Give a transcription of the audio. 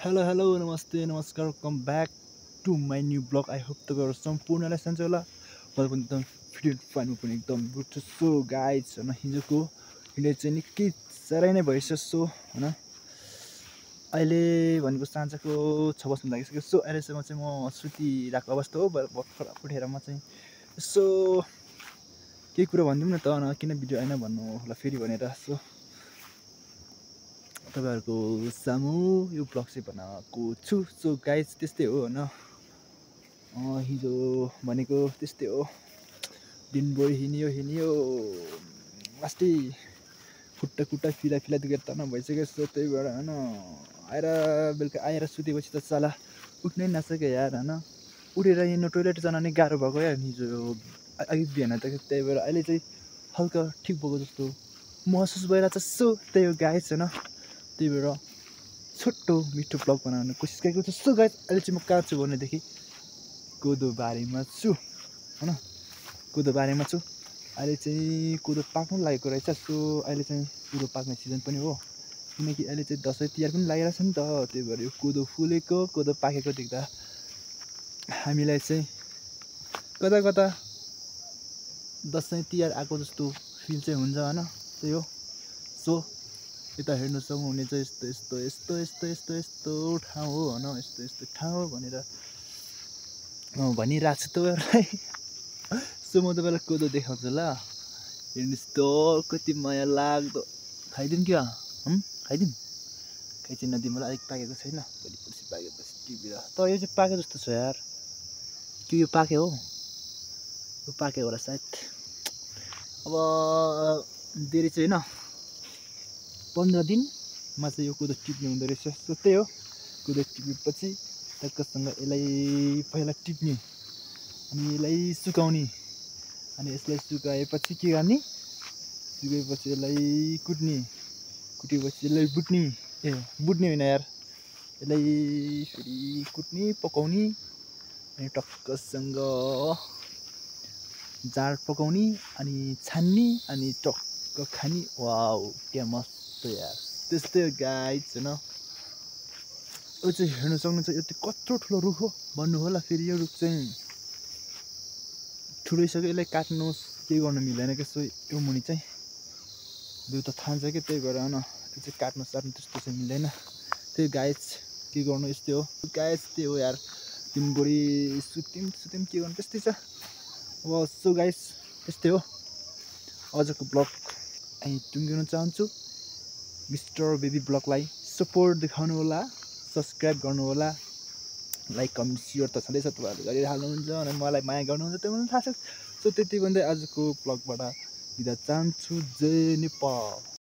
Hello hello नमस्ते नमस्कार welcome back to my new blog. I hope तपाईँहरू सम्पूर्णलाई सन्चै होला। मलाई पनि एकदम फिट एन्ड फाइनमा पनि एकदम गुड छ। सो गाइज होइन, हिजोको हिँडे चाहिँ निकै साह्रै नै भइसक्यो होइन। अहिले भनेको साँझको 6 बज्न लागिसक्यो। सो अहिलेसम्म चाहिँ म सुतिरहेको अवस्था हो। भर्खर उठेर म चाहिँ यसो केही कुरो भनिदिउँ न त, किन भिडियो आएन भन्नु होला फेरि भनेर सो तपाईँहरूको सामु यो ब्लग चाहिँ बनाएको छु। सो गाइज त्यस्तै हो होइन, हिजो भनेको त्यस्तै हो, दिनभरि हिँडियो लास्टै खुट्टा फिला दुखेर त भइसक्यो। सो त्यही भएर होइन आएर बेलुका आएर सुतेपछि त साला उठ्नै नसक्यो यार होइन। उठेर हिँड्नु टोइलेट जान नै गाह्रो भएको यार हिजो अघि बिहान त। त्यही भएर अहिले चाहिँ हल्का ठिक भएको जस्तो महसुस भइरहेको छ। सो त्यही हो गाइज होइन, त्यही भएर छोटो मिठो ब्लग बनाउने कोसिस गरेको छु। सो गाइज अहिले चाहिँ म कहाँ छु भनेदेखि कोदो बारीमा छु होइन। कोदो बारीमा छु अहिले चाहिँ। कोदो पाक्नु लागेको रहेछ। सो अहिले चाहिँ कोदो पाक्ने सिजन पनि हो, किनकि अहिले चाहिँ दसैँ तिहार पनि लागिरहेको छ नि त। त्यही भएर यो कोदो फुलेको कोदो पाकेको देख्दा हामीलाई चाहिँ कता कता दसैँ तिहार आएको जस्तो फिल चाहिँ हुन्छ होइन। त्यही हो। सो यता हेर्नु सक्नुहुने चाहिँ यस्तो ठाउँ हो होइन, यस्तो ठाउँ भनेर भनिरहेको छु तपाईँहरूलाई। सो म तपाईँलाई कोदो देखाउँछु ल, हेर्नुहोस् त कति माया लाग्दो। खाइदिउँ क्या खाइदिउँ? खाइ चाहिँ नदिउँ, मलाई अलिक पाकेको छैन, भोलि पर्सि पाकेपछि टिपेर। तर यो चाहिँ पाके जस्तो छ यार, कि यो पाक्यो हो? यो पाक्यो होला सायद। अब धेरै चाहिँ होइन, 15 दिनमा चाहिँ यो कोदो टिप्ने हुँदो रहेछ। सो त्यही हो, कोदो टिपेपछि टक्कसँग यसलाई पहिला टिप्ने अनि यसलाई सुकाउने, अनि यसलाई सुकाएपछि के गर्ने, सुकाएपछि यसलाई कुटेपछि यसलाई बुट्ने होइन यार, यसलाई फेरि कुट्ने पकाउने अनि टक्कसँग जाँड पकाउने अनि छान्ने अनि टक्क खाने। वाउ क्या मस्त यार। त्यस्तै हो गाइज होइन। यो चाहिँ हेर्नु सक्नुहुन्छ, यो चाहिँ कत्रो ठुलो रुख हो भन्नु होला। फेरि यो रुख चाहिँ ठुलोइसक्यो, यसलाई काट्नुहोस् केही गर्नु मिल्दैन क्या। सो यो मुनि चाहिँ बिउ त थाहा छ कि, त्यही भएर होइन त्यो चाहिँ काट्नु त्यस्तो चाहिँ मिल्दैन। त्यही गाइज के गर्नु, यस्तै हो गाइज। त्यही हो यार, दिनभरि सुत्यौँ के गर्नु, त्यस्तै छ अब। सो गाइज त्यस्तै हो। आजको ब्लग यहीँ टुङ्गिन चाहन्छु। मिस्टर बेबी ब्लगलाई सपोर्ट देखाउनु होला, सब्सक्राइब गर्नु होला, लाइक कमेन्ट सेयर त छँदैछ, तपाईँहरूले गरिहाल्नुहुन्छ अनि मलाई माया गर्नुहुन्छ त्यो पनि थाहा छ। सो त्यति भन्दै आजको ब्लगबाट बिदा चाहन्छु। जय नेपाल।